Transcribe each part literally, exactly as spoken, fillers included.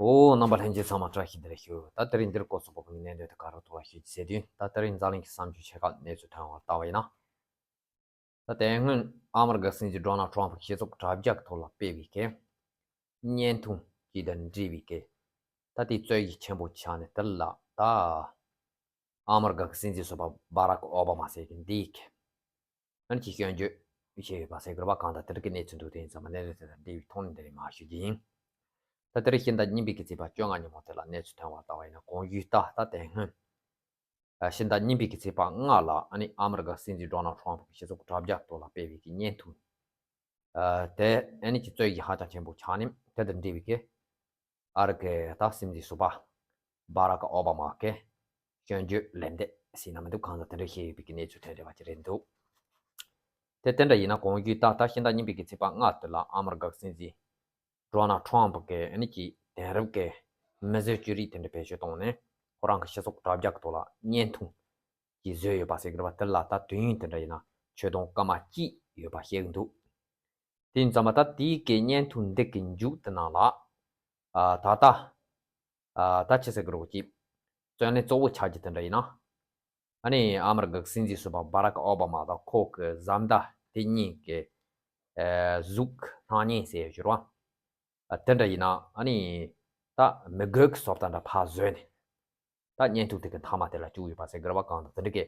ཨོ། རྣམ་པ་ལྷན་རྒྱས་ཚང་མ་བཀྲ་ཤིས་བདེ་ལེགས་ཞུ། ད་དེ་རིང་འདིར་སྐོར་སོགས་པ་གི་གནད་དོན་དེ་ག་རུ་ཐུག་པ་ཞུ་རྒྱུ་ཟེར་དུས། ད་དེ་རིང་འཛམ་གླིང་གི་བསམ་བརྗོད་ཆེ་ཁག་གནས་ཚུལ་ཐོན་བར་ལྟ་བ་ཡིན་ན། ད་དེ་སྔོན་ཨ་མི་རི་ཀ་སྲིད་འཛིན་ཌོ་ནལ་ཊམ་ཕི་སྤྱི་ཚོགས་དྲ་རྒྱ་གི་ཐོག་ལ་སྤེལ་བའི་གི་བརྙན་ཐུང་གཅིག་དང་འབྲེལ་བའི་གི། ད་དེའི་རྩོད་གཞི་ཆེན་པོ་ཆགས་ནས་དེ་ལ་ད་ཨ་མི་རི་ཀ་གི་སྲིད་འཛིན་ཟུར་པ་བྷ་རག་ཨོ་བྷ་མ་ཟེར་གི་འདི་གི། ཨ་ནི་ཅིག་སྐྱོན་བརྗོད་བྱས་ཡོད་པ་ཟེར་དགོས་པ། གང་ལྟར་དེ་འདྲ་གི་གནས་ཚུལ་འདུག་དེ་ཡིན་ཙང་མ་གནས་ཚུལ་དེ་དང་འབྲེལ་བའི་ཐོག་ནས་འདི་རིང་མར་ཞུ་རྒྱུ་ཡིན། ད་དེ་རིང་ཕྱི་ཟླ་གཉིས་པའི་གི་ཚེས་པ་བཅོ་ལྔ་ཉིན་མོ་དེ་ལ་གནས་ཚུལ་ཐོན་བར་ལྟ་བ་ཡིན་ན། གོང་ཞུས་ལྟར་ད་དེ་སྔོན་ཕྱི་ཟླ་གཉིས་པའི་གི་ཚེས་པ་ལྔ་ལ་ཨ་ནི་ཨ་མི་རི་ཀ་སྲིད་འཛིན་ཌོ་ནལ་ཊམ་ཕི་སྤྱི་ཚོགས་དྲ་རྒྱ་ཐོག་ལ་སྤེལ་བའི་གི་བརྙན་ཐུང་དེ་ཨ་ནི་ཅིག་རྩོད་གཞི་ཧ་ཅང་ཆེན་པོ་ཆགས་ནས། དེ་དང་འབྲེལ་བའི་གི་ཨ་རི་གི་ད་སྲིད་འཛིན་ཟུར་པ་བྷ་རག་ཨོ་བྷ་མ་གི་སྐྱོན་བརྗོད་ལན་འདེབས་ཟེར་ན་མི་འདུག་གང་ལྟར་དེ་འདྲ་བཤད་ཡོད་པའི་གི་གནས་ཚུལ་ཐོན་བསྡད་པ་ཅིག་རེད་འདུག་དེ་དེ་འདྲ་ཡིན་ན། གོང་ཞུས་ལྟར་ད་ཕྱི་ཟླ་གཉིས་པའི་གི་ཚེས་པ་ལྔ་དེ་ལ་ཨ་མི་རི་ཀ་གི་སྲིད་འཛིན་ཌོ་ནལ་ཊམ་ཕི་གི་ཨ་ནི་ཅིག་དེང་རབས་གི་མིས་བཟོས་ཅོ་རིགས་དེ་འདྲ་བེད་སྤྱོད་བཏང་ནས་ཁོ་རང་གི་སྤྱི་ཚོགས་དྲ་རྒྱ་གི་ཐོག་ལ་བརྙན་ཐུང་ཅིག་བཟོས་ཡོད་པ་ཟེར་གི་རེད་པ། དེ་ལ་ད་དུས་ཡུན་དེ་འདྲ་ཡིན་ན་ཆོས་དུང་སྐར་མ་གཅིག་ཡོད་པ་བཤད་གི་འདུག་དེ་ཡིན་ཙང་མ་ད་དེའི་གི་བརྙན་ཐུང་འདི་གི་མཇུག་དེ་ནང་ལ་ཨ་ད་ལྟ་ཨ་ད་ཅི་ཟེར་གི་རེད་པ། ཅིག་རྩོད་གླེང་གཙོ་བོ་ཆགས་རྒྱུ་དེ་འདྲ་ཡིན་ན། ཨ་ནི་ཨ་མི་རི་ཀ་གི་སྲིད་འཛིན་ཟུར་པ་བྷ་རག་ཨོ་བྷ་མ་དང་ཁོ་གི་བཟའ་ཟླ་དེ་གཉིས་ཀྱི་ཨ་གཟུགས་སྣང་བརྙན་ཟེར་ཡོད་རེད་པ། ཨ་དེ་འདྲ་ཡིན་ན་ཨ་ནི་ད་མི་རྒོད་ཀྱི་བཟོ་ལྟ་འདྲ་ཕར་བཟོས་ནས་ད་བརྙན་ཐུང་དེ་གི་མཐའ་མ་དེ་ལ་བཅུག་ཡོད་པ་ཟེར་གི་རེད་པ། གང་ལྟར་དེ་འདྲ་གི་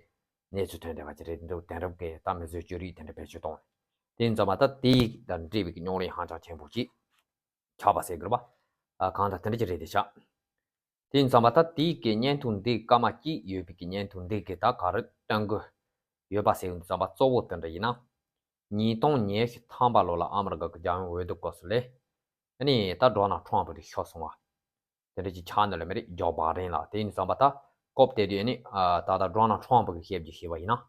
གནས་ཚུལ་ཐོན་བསྡད་པ་ཅིག་རེད་འདུག་དེང་རབས་ཀྱི་ད་མིས་བཟོས་ཅོ་རིགས་དེ་འདྲ་བེད་སྤྱོད་གཏོང་། དེ་ཡིན་ཙང་མ་ད་དེ་དང་འབྲེལ་བའི་གི་རྙོག་གླེང་ཧ་ཅང་ཆེན་པོ་ཅིག་ཆགས་པ་ཟེར་གི་རེད་པ། ཨ་གང་ལྟར་དེ་འདྲ་ཅིག་རེད་དེ་ཤག་དེ་ཡིན་ཙང་མ་ད་དེའི་གི་བརྙན་ཐུང་འདི་སྐར་མ་གཅིག་ཡོད་པའི་གི་བརྙན་ཐུང་འདི་གི་ད་ག་རེ་སྟོན་གི་ཡོད་པ་ཟེར་ཡོང་དུས་ཙམ་པ། གཙོ་བོ་དེ་འདྲ་ཡིན་ན། ཉིས་སྟོང་ཉི་ཤུ་ཐམ་པ་ལོ་ལ་ཨ་མི་རི་ཀ་གི་རྒྱལ་ཡོངས་འོས་བསྡུ་སྐབས་སུ་ལས་ཨ་ནི་ད་ཌོ་ནལ་ཊམ་ཕི་དེ་ཤོར་སོང་བ། དེ་འདྲ་ཅིག་ཆགས་ནི་ལ་མི་རེད། ཇོ་བྷའི་ཌེན་ལ། དེ་ཡིན་ཙང་པ་ད་སྐབས་དེ་དུས་ནི་ཨ་ད་ལྟ་ཌོ་ནལ་ཊམ་ཕི་གི་བཤད་རྒྱུ་བཤད་པ་ཡིན་ན།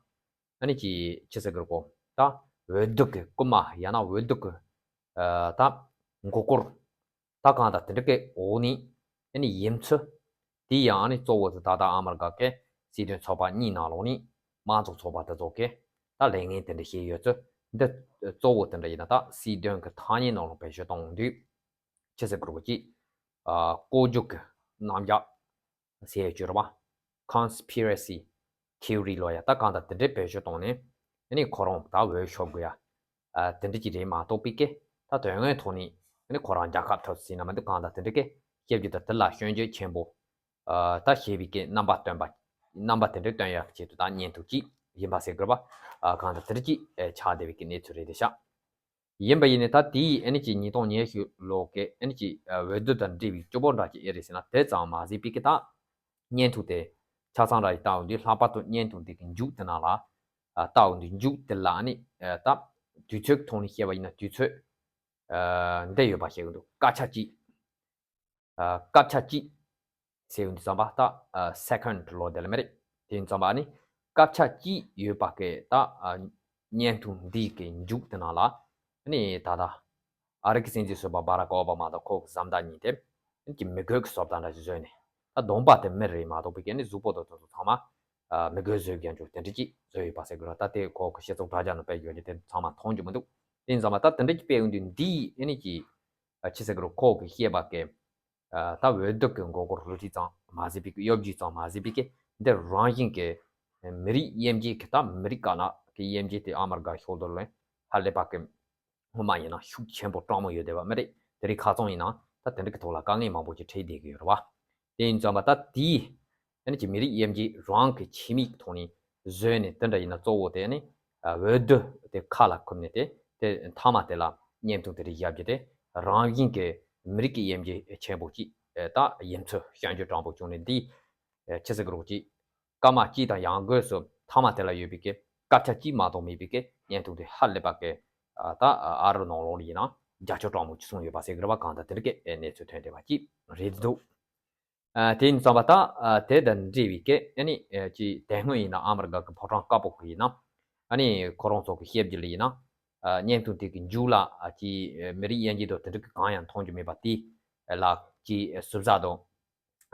ཨ་ནི་ཅི་ཅི་ཟེར་གི་རེད་གོ། ད་འོས་བསྡུ་གི་རྐུན་མ་ཡང་ན་འོས་བསྡུ་གི་ཨ་ད་མགོ་སྐོར། ད་གང་ལྟར་དེ་འདྲ་གི་འོག་ནས་ཨ་ནི་ཡིན་ཚུལ། དེ་ཡང་ཨ་ནི་གཙོ་བོ་དེ་ད་ལྟ་ཨ་མི་རི་ཀ་གི་སྲིད་དོན་ཚོགས་པ་གཉིས་ནང་ལོགས་ནས་དམངས་གཙོ་ཚོགས་པ་དེ་ཚོ་གི་ད་ལས་འགན་དེ་འདྲ་བྱས་ཡོད་ཚུལ། འདི་གཙོ་བོ་དེ་འདྲ་ཡིན་ན་ད་སྲིད་དོན་གི་ཐ་སྙད་ནང་ལ་བེད་སྤྱོད་གཏོང་དུས། ཅི་ཟེར་དགོས་རེད་པ། ཅིག་ཨ་ལྐོག་ཇུས་ཀྱི་རྣམ་གཞག་ཟེར་ཡ་ཅིག་ཡོད་རེད་པ། Conspiracy Theory ལབ་ཡ། ད་གང་ལྟར་དེ་འདྲའི་བེད་སྤྱོད་བཏང་ནས་ཨ་ནི་ཁོ་རང་ད་འོས་ཤོར་དགོས་ཡ། ཨ་དེ་འདྲ་ཅིག་རེད་མ་གཏོགས་པའི་གི་ད་དོན་དངོས་ཐོག་ནས་ཨ་ནི་ཁོ་རང་རྒྱལ་ཁ་ཐོབ་ཟིན་ན་མི་འདུག་གང་ལྟར་དེ་འདྲ་གི་བཤད་རྒྱུ་དང་དེ་ལ་སྐྱོན་བརྗོད་ཆེན་པོ་ཨ་ད་བྱེད་པའི་གི་རྣམ་པ་སྟོན་པ། རྣམ་པ་དེ་འདྲ་སྟོན་ཡ་ཆེད་དུ་ད་བརྙན་ཐུང་ཅིག་ཡིན་པ་ཟེར་དགོས་རེད་པ། ཨ་གང་ལྟར་དེ་འདྲ་ཅིག་ཨ་ཆགས་བསྡད་པའི་གི་གནས་ཚུལ་རེད་དེ་ཤག་ཡིན་པ་ཡིན་ནའི་ད་དེའི་ཨ་ནི་ཅིག་ཉིས་སྟོང་ཉི་ཤུ་ལོ་གི་ཨ་ནི་ཅིག་ཨ་འོས་བསྡུ་དང་འབྲེལ་བའི་སྐྱོ་པོ་འདྲ་ཅིག་ཨེ་རེད་ཟེར་ན། དེ་ཙམ་མ་ཟད་པའི་གི་ད་བརྙན་ཐུང་དེ་ཆ་ཚང་ར་ཡི་ལྟ་འོང་དུས། ལྷག་པར་དུ་བརྙན་ཐུང་དེ་གི་མཇུག་དེ་ནང་ལ་ཨ་ལྟ་འོང་དུས། མཇུག་དེ་ལ་ཨ་ནི་ཨ་ད་དུས་ཚོད་ཐོག་ནས་བཤད་པ་ཡིན་ན་དུས་ཚོད་ཨ་འདི་ཡོད་པ་བཤད་གི་འདུག་སྐར་ཆ་གཅིག་ཨ་སྐར་ཆ་གཅིག་ཟེར་ཡོང་དུས་ཙམ་པ་ད་ཨ་སེ་ཀན་ཌི་ལབ་དེ་ལ་མི་རེད། དེ་ཡིན་ཙམ་པ་ཨ་ནི་སྐར་ཆ་གཅིག་ཡོད་པ་གི་ད་ཨ་བརྙན་ཐུང་འདི་གི་མཇུག་དེ་ནང་ལ་ཨ་ནི་ད་ལྟ་ཨ་རི་གི་སྲིད་འཛིན་ཟུར་པ་བྷ་རག་ཨོ་བྷ་མ་དང་ཁོ་གི་བཟའ་ཟླ་གཉིས་དེ་ཨ་ནི་ཅིག་མི་རྒོད་ཀྱི་བཟོ་ལྟ་འདྲ་ཞིག་བཟོས་ནས། ད་གདོང་པ་དེ་མི་རེད་མ་གཏོགས་པའི་གི་ཨ་ནི་གཟུགས་པོ་དང་དེ་ཚོ་ཚང་མ་ཨ་མི་རྒོད་བཟོས་རྒྱུ་དེ་འདྲ་ཅིག་བཟོས་ཡོད་པ་ཟེར་གི་རེད། ད་དེ་ཁོ་གི་སྤྱི་ཚོགས་དྲ་རྒྱ་ནང་སྤེལ་ཡོད་རྒྱུ་དེ་ཚང་མ་མཐོང་རྒྱུ་མི་འདུག་དེ་ཡིན་ཙམ་པ་ད་དེ་འདྲ་ཅིག་སྤེལ་ཡོང་དུས་འདི་ཨ་ནི་ཅིག་ཨ་ཅི་ཟེར་གི་རེད། ཁོ་གི་བཤད་པ་གི་ཨ་ད་འོས་བསྡུ་གི་མགོ་སྐོར་རུ་ཁྲིད་ཙམ་མ་ཟད་པའི་གི་གཡོ་སྒྱུ་ཙམ་མ་ཟད་པའི་གི་འདི་རང་བཞིན་གི་མི་རིགས་དབྱེ་འབྱེད་གི་ད་མི་རིགས་ག་ན་གི་དབྱེ་འབྱེད་དེ་ཨ་མ་རི་ཀ་ཤོར་དུས་ལ་ཧ་ལས་པ་གི་སྔོན་མ་ཡིན་ན་ཤུགས་ཆེན་པོ་དྲང་མོ་ཡོད་བསྡད་པ་མི་རེད། དེ་རིང་ཁ་སང་ཡིན་ན་ད་དེ་འདྲ་གི་ཐོག་ལ་དཀའ་ངལ་མང་པོ་ཅིག་འཕྲད་བསྡད་ཀྱི་ཡོད་རེད་བ། དེ་ཡིན་ཙམ་པ་ད་དེའི་ཨ་ནི་ཅིག་མི་རིགས་དབྱེ་འབྱེད་རང་གི་ཆེད་དམིགས་ཐོག་ནས་བཟོས་ནས་དེ་འདྲ་ཡིན་ན་གཙོ་བོ་དེ་ནི་ཨ་འོས་བསྡུ་དེ་ཁ་ལ་ཁུར་ནས་དེ་དེ་མཐའ་མ་དེ་ལ་བརྙན་ཐུང་དེ་འདྲ་བཞག་རྒྱུ་དེ་རང་བཞིན་གྱི་མི་རིགས་ཀྱི་དབྱེ་འབྱེད་ཆེན་པོ་ཅིག་ཨ་ད་ཡིན་ཚུལ་སྐྱོན་བརྗོད་དྲང་པོ་བྱུང་ནས། འདི་ཨ་ཅི་ཟེར་གི་རེད་པ། ཅིག་སྐར་མ་གཅིག་དང་ཡང་སྒོས་སུ་མཐའ་མ་དེ་ལ་ཡོད་པའི་གི་སྐར་ཆ་གཅིག་མ་གཏོགས་མེད་པའི་གི་བརྙན་ཐུང་དེ་ཧ་ལས་པ་གི་ཨ་ད་ཨ་རི་ནང་ལོགས་ལ་ཡིན་ན་རྒྱབ་སྐྱོར་དྲང་མོ་ཅིག་སོང་ཡོད་པ་ཟེར་གི་རེད་བ། གང་ལྟར་དེ་འདྲ་གི་ཨེ་གནས་ཚུལ་ཐོན་བསྡད་པ་ཅིག་རེད་འདུག་ཨ་དེ་ཡིན་ཙམ་པ་ད་ཨ་དེ་དང་འབྲེལ་བའི་གི་ཨ་ནི་ཨ་ཅིག་དེ་སྔོན་ཡིན་ན་ཨ་མ་རི་ཀ་གི་ཕོ་བྲང་དཀར་པོ་གི་ཡིན་ན་ཨ་ནི་ཁོ་རང་ཚོ་གི་བཤད་རྒྱུ་ལ་ཡིན་ན་ཨ་བརྙན་ཐུང་དེ་གི་མཇུག་ལ་ཨ་ཅིག་མི་རིགས་དབྱེ་འབྱེད་དང་དེ་འདྲ་གི་གང་ཡང་མཐོང་རྒྱུ་མེད་པ་དེ་ལ་ཅིག་ཟུར་ཟ་དང་།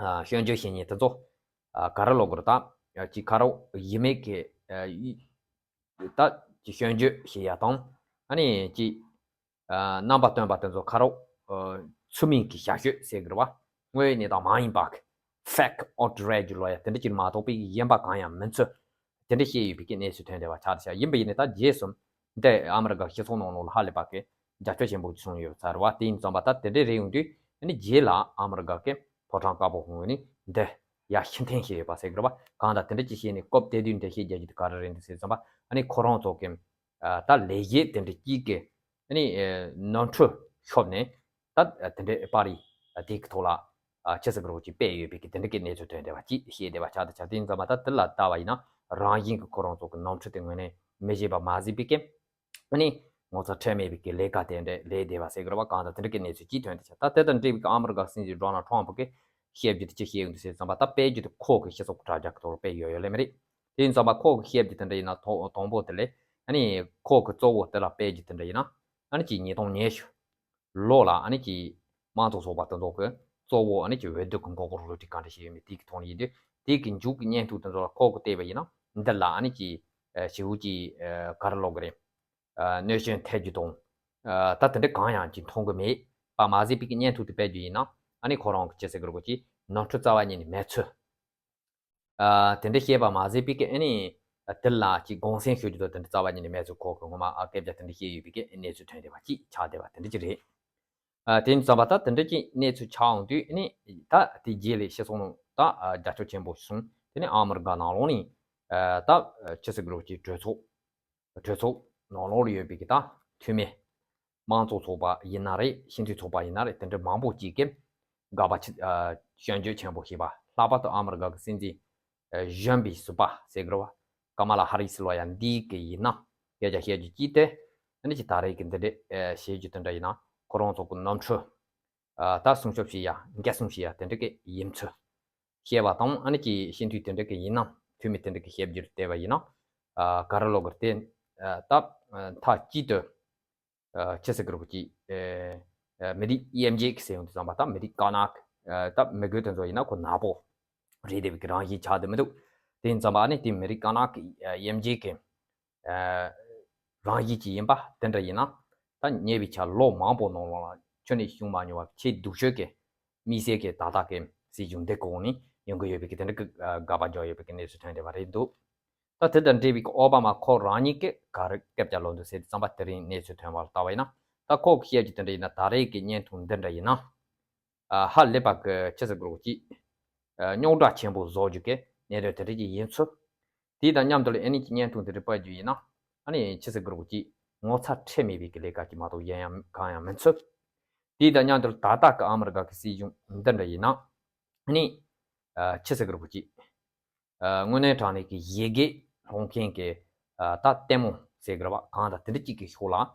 ཨ་སྐྱོན་བརྗོད་བྱེད་མཁན་དེ་ཚོ་ཨ་ག་རེ་ལབ་དགོས་རེད། ད་ཅིག་ཁ་རོག་ཡིན་མེད་ཀྱི་ཨ་ཡི་ད་ཅིག་སྐྱོན་བརྗོད་བྱེད་ཡ་དང་། ཨ་ནི་ཅིག་ཨ་རྣམ་པ་སྟོན་པ་དེ་ཚོ་ཁ་རོག་ཨ་ཚུལ་མིན་གྱི་བྱ་སྤྱོད་ཟེར་གི་རེད་བ། དངོས་ཡོད་གནས་སྟངས་མ་ཡིན་པ། Fake outrage ལོ་ཡ་དེ་འདྲ་ཅིག་མ་གཏོགས་པའི་ཡིན་པ་གང་ཡང་མིན་ཚུལ། དེ་འདྲ་བཤད་ཡོད་པའི་གི་གནས་ཚུལ་ཐོན་བསྡད་པ་ཆགས་བཞག་ཡིན་པ་ཡིན་ནའི་ད་རྗེས་སུ་འདི་ཨ་མི་རི་ཀ་སྤྱི་ཚོགས་ནང་ལོགས་ལ་ཧ་ལས་པ་གི་རྒྱབ་སྐྱོར་ཆེན་པོ་བྱུང་ཡོད་ཚར་བ་དེ་ཡིན་ཙམ་པ་ད་དེ་འདྲའི་རེ་ཡོང་དུས་ཨ་ནི་རྗེས་ལ་ཨ་མི་རི་ཀ་གི་ཕོ་བྲང་དཀར་པོ་ཧོང་ནི་འདི་ཡ་ཤི་འཐེན་ཞིག་ཡོད་པ་ཟེར་གི་རེད་བ། གང་ལྟར་དེ་འདྲ་ཅིག་བཤད་ནས་སྐབས་དེ་དུས་འདི་བཤད་རྒྱ་རྒྱུ་དེ་ག་རེ་རེད་འདུག་ཟེར་ཙམ་པ་ཨ་ནི་ཁོ་རང་ཚོ་གི་ད་ལས་བྱེད་དེ་འདྲ་གཅིག་གི་ཨ་ནི་ནོར་འཁྲུལ་ཤོར་ནས་ད་དེ་འདྲའི་པར་རིས་དེ་གི་ཐོག་ལ་ཆི་ཟེར་གི་རེད་ཅིག་སྤེལ་ཡོད་པའི་གི་དེ་འདྲ་གི་གནས་ཚུལ་ཐོན་བསྡད་པ་ཅིག་བཤད་བསྡད་པ་ཆགས་དེ་ཆགས་དེ་ཡིན་ཙམ་པ་ད་དེ་ལ་ལྟ་བ་ཡིན་ན་རང་བཞིན་གི་ཁོ་རང་ཚོ་གི་ནོར་འཁྲུལ་དེ་ངོས་ནས་མི་བྱེད་པ་མ་ཟད་པའི་གི་ཨ་ནི་ངོ་ཚ་ཁྲེལ་མེད་པའི་གི་ལས་ཀ་དེ་འདྲ་ལས་བསྡད་པ་ཟེར་གི་རེད་བ། གང་ལྟར་དེ་འདྲ་གི་གནས་ཚུལ་ཅིག་ཐོན་བསྡད་ཆགས། ད་དེ་དང་འབྲེལ་བའི་གི་ཨ་མི་རི་ཀ་སྲིད་འཛིན་ཌོ་ནལ་ཊམ་ཕུ་གི་བཤད་རྒྱུ་དེ་ཅི་བཤད་ཡོང་དུས་ཟེར་ཙམ་པ་ད་སྤེལ་རྒྱུ་དེ་ཁོ་གི་སྤྱི་ཚོགས་དྲ་རྒྱ་གི་ཐོག་ལ་སྤེལ་ཡོད་ཡོད་ལེ་མི་རེད། དེ་ཡིན་ཙམ་པ་ཁོ་གི་བཤད་རྒྱུ་དེ་འདྲ་ཡིན་ན་དང་དང་པོ་དེ་ལས་ཨ་ནི་ཁོ་གི་གཙོ་བོ་དེ་ལ་སྤེལ་རྒྱུ་དེ་འདྲ་ཡིན་ན་ཨ་ནི་ཅིག་ཉིས་སྟོང་ཉི་ཤུ་ལོ་ལ་ཨ་ནི་ཅིག་དམངས་གཙོ་ཚོགས་པ་དེ་ཚོ་གི་གཙོ་བོ་ཨ་ནི་ཅིག་འོས་བསྡུ་གི་འགོ་སྐོར་རུ་ཏི་ག་འདྲ་ཞིག་ཡོད་མེད་དེ་གི་ཐོག་ནས་ཡིན་དུས་དེ་གི་མཇུག་གི་བརྙན་ཐུང་དེ་ཚོ་ལ་ཁོ་གི་བལྟས་པ་ཡིན་ན་འདི་ལ་ཨ་ནི་ཅིག་ཞེ་པོ་ཅིག་ག་རེ་ལབ་དགོས་རེད། གནོད་སྐྱོན་ཐེབས་རྒྱུ་དང་། ད་དེ་འདྲ་གང་ཡང་ཅིག་མཐོང་གི་མེད་པ་མ་ཟད་པའི་གི་བརྙན་ཐུང་དེ་སྤེལ་རྒྱུ་ཡིན་ན་ཨ་ནི་ཁོ་རང་གི་ཅི་ཟེར་གི་རེད་གོ་ཅིག་ནོར་འཁྲུལ་རྩ་བ་ཉིད་ནས་མེད་ཚུལ། དེ་འདྲ་བཤད་པ་མ་ཟད་པའི་གི་ཨ་ནི་དེ་ལ་ཅིག་དགོངས་སེལ་ཞུ་རྒྱུ་དང་དེ་འདྲ་རྩ་བ་ཉིད་ནས་མེད་ཚུལ་ཁོ་གི་ངོ་མ་ཨ་སྐད་ཆ་དེ་འདྲ་བཤད་ཡོད་པའི་གི་གནས་ཚུལ་ཐོན་བསྡད་པ་ཅིག་ཆགས་བསྡད་པ་དེ་འདྲ་ཅིག་རེད། དེ་ཡིན་ཙམ་པ་ད་དེ་འདྲ་ཅིག་གནས་ཚུལ་ཆགས་འོང་དུས་ཨ་ནི་ད་དེ་རྗེས་ལ་སྤྱི་ཚོགས་ནང་ད་རྒྱབ་སྐྱོར་ཆེན་པོ་བྱུང་དེ་ནི་ཨ་མི་རི་ཀ་ནང་ལོགས་ནས་ད་ཅི་ཟེར་གི་རེད་ཅིག་གྲོས་ཚོགས། གྲོས་ཚོགས་ནང་ལོགས་ལ་ཡོད་པའི་གི་ད་འཐུས་མི་དམངས་གཙོ་ཚོགས་པ་ཡིན་ན་རེད། སྤྱི་འཐུས་ཚོགས་པ་ཡིན་ན་རེད། དེ་འདྲ་མང་པོ་ཅིག་གིས་དགག་པ་ཆེ་སྐྱོན་བརྗོད་ཆེན་པོ་བྱས་པ། ལྷག་པར་དུ་ཨ་མི་རི་ཀ་གི་སྲིད་འཛིན་གཞོན་པའི་ཟུར་པ་ཟེར་གི་རེད་བ། ཀ་མ་ལ་ཧ་རི་སི་ལོ་ཡ་འདི་གི་ཡིན་ན་སྐད་ཆ་བཤད་རྒྱུ་ཅིག་དེ་ཨ་ནི་ཅིག་ད་རེས་ཀྱི་འདི་འདྲ་བཤད་རྒྱུ་དེ་འདྲ་ཡིན་ན་ཁོ་རང་ཚོ་གི་ནོར་འཁྲུལ་ད་སྲུང་སྐྱོབ་བྱེད་ཡ་འགན་སྲུང་བྱེད་ཡ་དེ་འདྲ་གི་ཡིན་ཚུལ། བཤད་པ་དང་ཨ་ནི་ཀྱི་སྤྱི་འཐུས་དེ་འདྲ་གི་ཡིན་ན་འཐུས་མི་དེ་འདྲ་གི་བཤད་རྒྱུར་བལྟས་པ་ཡིན་ན་ག་རེ་ལབ་དགོས་རེད་དེ། ད་མཐའ་གཅིག་ཏུ་ཅི་ཟེར་གི་རེད་གོ་ཅིག་མི་རིགས་དབྱེ་འབྱེད་ཀྱི་ཟེར་ཡོང་དུས་ཙམ་པ་ད་མི་རིགས་དཀར་ནག་ད་མི་རྒོད་དེ་ཚོ་ཡིན་ན་ཁོ་ནག་པོ་རེད་བསྡད་པའི་གི་རང་བཞིན་ཆགས་བསྡད་མི་འདུག་དེ་ཡིན་ཙམ་པ་ཨ་ནི་དེ་མི་རིགས་དཀར་ནག་གི་དབྱེ་འབྱེད་ཀྱི་རང་བཞིན་གྱི་ཡིན་པ་དེ་འདྲ་ཡིན་ན། ད་ཉེ་བའི་ཆར་ལོ་མང་པོ་ནང་ལོགས་ལ་ཁྱོན་ནས་བྱུང་མ་མྱོང་བ་ཆེས་སྡུག་ཤོས་ཀྱི་དམིགས་བསལ་གྱི་ད་ལྟ་གི་སྲིད་གཞུང་འདི་གོང་ནས་ཡོང་གི་ཡོད་པའི་གི་དེ་འདྲ་གི་དགག་པ་རྒྱག་ཡོད་པའི་གི་གནས་ཚུལ་ཐོན་བསྡད་པ་རེད་འདུག་ད་དེ་དང་འབྲེལ་བའི་གི་ཨོ་བྷ་མ་ཁོ་རང་ཉིད་ཀྱིས་ག་རེ་སྐད་ཆ་ལབ་འདུག་ཟེར་དུས་ཙམ་པ་དེ་རིང་གནས་ཚུལ་ཐོན་པ་ལ་ལྟ་བ་ཡིན་ན་ད་ཁོ་གི་བཤད་རྒྱུ་དེ་འདྲ་ཡིན་ན་ད་རེས་ཀྱི་བརྙན་ཐུང་འདི་འདྲ་ཡིན་ན། ཧ་ལས་པ་གི་ཅི་ཟེར་དགོས་རེད་གོ་ཅིག་རྙོག་དྲ་ཆེན་པོ་བཟོ་རྒྱུ་གི་གནད་དོན་དེ་འདྲ་ཅིག་ཡིན་ཚུལ། དེ་དང་མཉམ་དུ་ལ་ཨ་ནི་ཀྱི་བརྙན་ཐུང་དེ་འདྲ་སྤེལ་རྒྱུ་ཡིན་ན་ཨ་ནི་ཅི་ཟེར་དགོས་རེད་གོ་ཅིག་ངོ་ཚ་ཁྲེལ་མེད་པའི་གི་ལས་ཀ་ཅིག་མ་གཏོགས་གཞན་ཡང་གང་ཡང་མིན་ཚུལ། དེ་དང་མཉམ་དུ་ལ་ད་ལྟ་གི་ཨ་མི་རི་ཀ་གི་སྲིད་གཞུང་འདི་འདྲ་ཡིན་ན་ཨ་ནི་ཅི་ཟེར་དགོས་རེད་གོ་ཅིག་དངོས་གནས་དྲང་གནས་ཀྱི་ཡི་གེ་སློང་མཁན་གྱི་ད་ལྟད་མོ་ཟེར་དགོས་རེད་བ། གང་དང་དེ་འདྲ་གཅིག་གི་ཕྱོགས་ལ་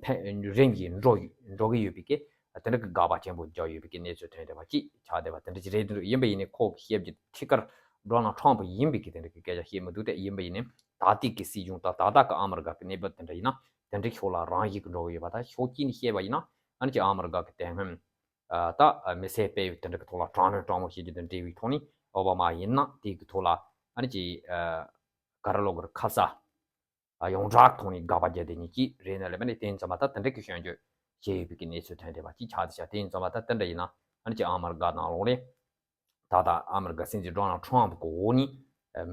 ཕན་རིམ་གྱིས་འགྲོ་འགྲོ་གི་ཡོད་པའི་གི་དེ་འདྲ་གི་དགག་པ་ཆེན་པོ་རྒྱག་ཡོད་པའི་གི་གནས་ཚུལ་ཐོན་བསྡད་པ་ཅིག་ཆགས་བསྡད་པ་དེ་འདྲ་ཅིག་རེད་འདུག་ཡིན་པ་ཡིན་ནའི་ཁོ་གི་བཤད་རྒྱུ་ཁྲི་ཁར་ཌོ་ནལ་ཊམ་ཕུ་ཡིན་པའི་གི་དེ་འདྲ་གི་སྐད་ཆ་བཤད་མི་འདུག་སྟེ། ཡིན་པ་ཡིན་ནའི་ད་ལྟའི་གི་སྲིད་གཞུང་དང་ད་ལྟ་གི་ཨ་མི་རི་ཀ་གི་གནས་བབ་དེ་འདྲ་ཡིན་ན་དེ་འདྲའི་ཕྱོགས་ལ་རང་ཡིག་གི་འགྲོ་གི་ཡོད་པ་དང་ཕྱོགས་གཅིག་ནས་བཤད་པ་ཡིན་ན་ཨ་ནི་ཅིག་ཨ་མི་རི་ཀ་གི་དེ་སྔོན། ད་མི་སེར་སྤེལ་བའི་དེ་འདྲ་གི་ཐོག་ལ་དྲག་གནོན་དྲག་མོ་བྱེད་རྒྱུ་དང་འབྲེལ་བའི་ཐོག་ནས་ཨོ་བྷ་མ་ཡིན་ན་དེ་གི་ཐོག་ལ་ཨ་ནི་ཅིག་ག་རེ་ལབ་དགོས་རེད་ཁ་ས་ཡོངས་གྲགས་ཐོག་ནས་དགག་པ་རྒྱག་བསྡད་མཁན་ཅིག་རེད་ན་ལབ་པ་ནི་དེ་ཡིན་ཙམ་པ་ད་དེ་འདྲ་གི་སྐྱོན་བརྗོད་བྱས་ཡོད་པའི་གི་གནས་ཚུལ་ཐོན་བསྡད་པ་ཅིག་ཆགས་བསྡད་ཤག་དེ་ཡིན་ཙམ་པ་ད་དེ་འདྲ་ཡིན་ན་ཨ་ནི་ཅིག་ཨ་མི་རི་ཀ་ནང་ལོགས་ནས་ད་ལྟ་ཨ་མི་རི་ཀ་སྲིད་འཛིན་ཌོ་ནལ་ཊམ་ཕུ་གི་འོག་ནས་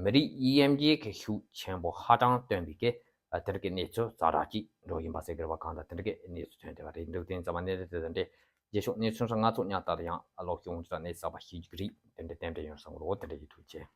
མི་རིགས་དབྱེ་འབྱེད་ཀྱི་ཤུགས་ཆེན་པོ་ཧ་ཅང་སྟོན་པའི་གི་དེ་འདྲ་གི་གནས་ཚུལ་ཛ་དྲག་ཅིག་འགྲོ་བཞིན་པ་ཟེར་གི་རེད་བ། གང་ལྟར་དེ་འདྲ་གི་གནས་ཚུལ་ཐོན་བསྡད་པ་རེད་འདུག་དེ་ཡིན་ཙམ་པ་གནས་ཚུལ་དེ་དང་འབྲེལ་རྗེས་ཕྱོགས་གནས་ཚུལ་སོགས་ང་ཚོ་ཉར་ལྟ་དང་ཡང་ཀློག་ཤོག་འོང་ཙང་གནས་ཚུལ་གསར་པ་ཤེས་རྒྱུ་གི་རེད། དེ་འདྲ་གཏན་འབྲེལ་ཡོང་བསམ་གི་རེད། དེ་འདྲ་ཡིན། ཐུགས་རྗེ་ཆེ།